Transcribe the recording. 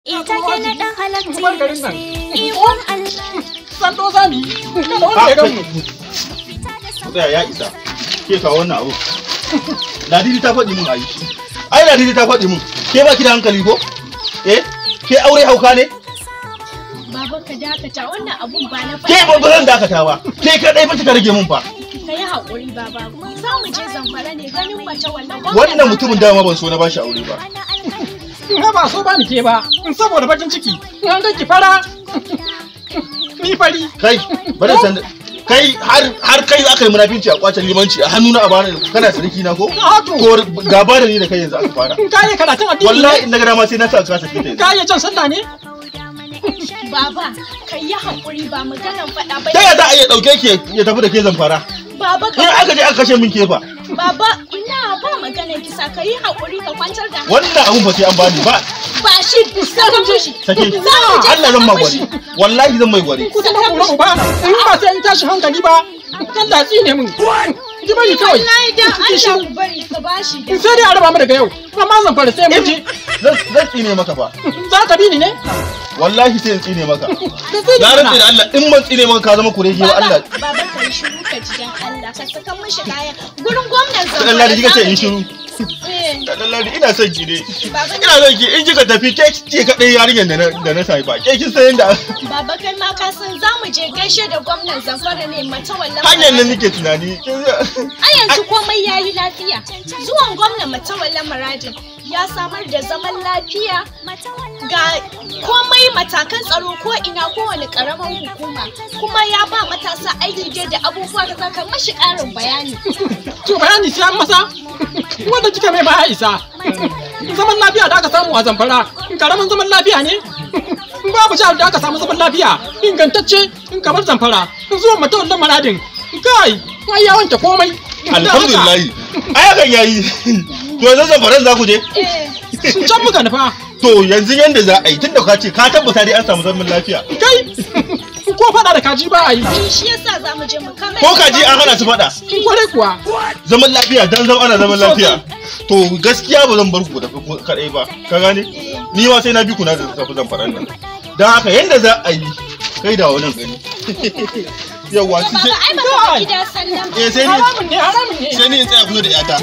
Ita ke na ɗan halakci Bar garin nan. ikon Allah. Sando za mu yi. Kada wanda ya gan mu. Ku tsaya, ya isa. Ke, kawo wannan abu. Ladidi ta faɗi mun, ayi. Ai Ladidi ta faɗi mun. Ke ba ki da hankali ko? Eh? Ke, aure hauka ne? Baba, ka dakata, wannan abun ba na Ke, ba zan dakata ba. Ke kadai ba kika rage mun fa. Ka yi haƙuri, baba. Za mu je Zamfara ne ganin mace wannan. Wannan mutumin dama ban so na bashi aure ba. In ba so ba ni ke ba. Saboda bakin ciki. In an ganki fara. Ni fari. Kai, bari san kai har kai aka yi munafinci a kwace limanci a hannuna a bani, kana sarki na ko? A to. Ko gaba da ni da kai yanzu aka fara. In ka yi karatun addini ne? Wallahi in na ga dama sai na sa ka sake ta yanzu. Ka iya jan sallah ne? Baba, ka yi haƙuri, ba maganan faɗa ba. Ta ya za a iya ɗauke ki ya tafi da ke Zamfara? Baba, In ka aka je aka kashe min kefa. Baba, ina ba maganan kisa, ka yi haƙuri ka kwantar da Wannan abun fa sai an bani ba. Ba shi, saka mishi. Sake. Za mu je. Allah zan ma gwari. Wallahi zan mai gwari. Ku zama kura uba. In ba sai in tashi hankali ba. Allah ya tsine min. Ki bari kawai. Wallahi dan Ki Allah shiru. ku bari, ka bashi. In sai dai a raba mu daga yau. Amma Zamfara sai mun je. Zan tsine maka fa. Za ka bi ni ne? Wallahi sai in tsine maka. Ka tsine Na rantse mana. da Allah in ban tsine maka ka zama kurege ba Allah. Baba, ka yi shiru ka ji, dan Allah ka saka mishi kaya gurin gwamnan Zamfara. Dan Ladi, kika ce za mu in je. shiru. Eh, Dan Ladi, ina son ki ne. Baba, Ina son ki, in kika tafi ke ce kadai yarinyar da na sai ba. Ke kin san yanda Baba, kai ma ka san za mu je gaishe da gwamnan Zamfara ne, mata wallan. hanyar nan nake tunani. A yanzu komai ya yi lafiya. Zuwan gwamnan Matawallan Muradin ya samar da zaman lafiya ga komai, matakan tsaro ko ina, kowane karamar hukuma. Kuma ya ba matasa aiki dai da abubuwa da zaka mashi ƙarin bayani. To, bayani sai an masa? Wanda kika mai ba ya isa. Zaman lafiya da aka samu a Zamfara, karamin zaman lafiya ne? Babu jihar da aka samu zaman lafiya ingantacce in kamar Zamfara. Zuwan Matawallan Maradin. Kai, ai ya wanke komai. Alhamdulillah. Ai hakan yayi. To, yanzu Zamfaran za ku je? Eh, Can muka nufa. To, yanzu yanda za a yi, tunda ka ce ka tabbata dai an samu zaman lafiya. Kai, ko faɗa da kaji ba a yi. Shi yasa za mu je mu kama. Ko kaji an hana su faɗa. Kwarai kuwa. Zaman lafiya dan zama ana zaman lafiya. To, gaskiya ba zan bar ku da kadai ba. Ka gane? Ni ma sai na bi ku na da tafi Zamfaran nan. Dan haka yanda za a yi, kai da wannan gani. Yawwa. To baba, ai baka gida sallama. Eh, sai ni Haramun ne, haramun ne. sai ni in tsaya kusa da yata.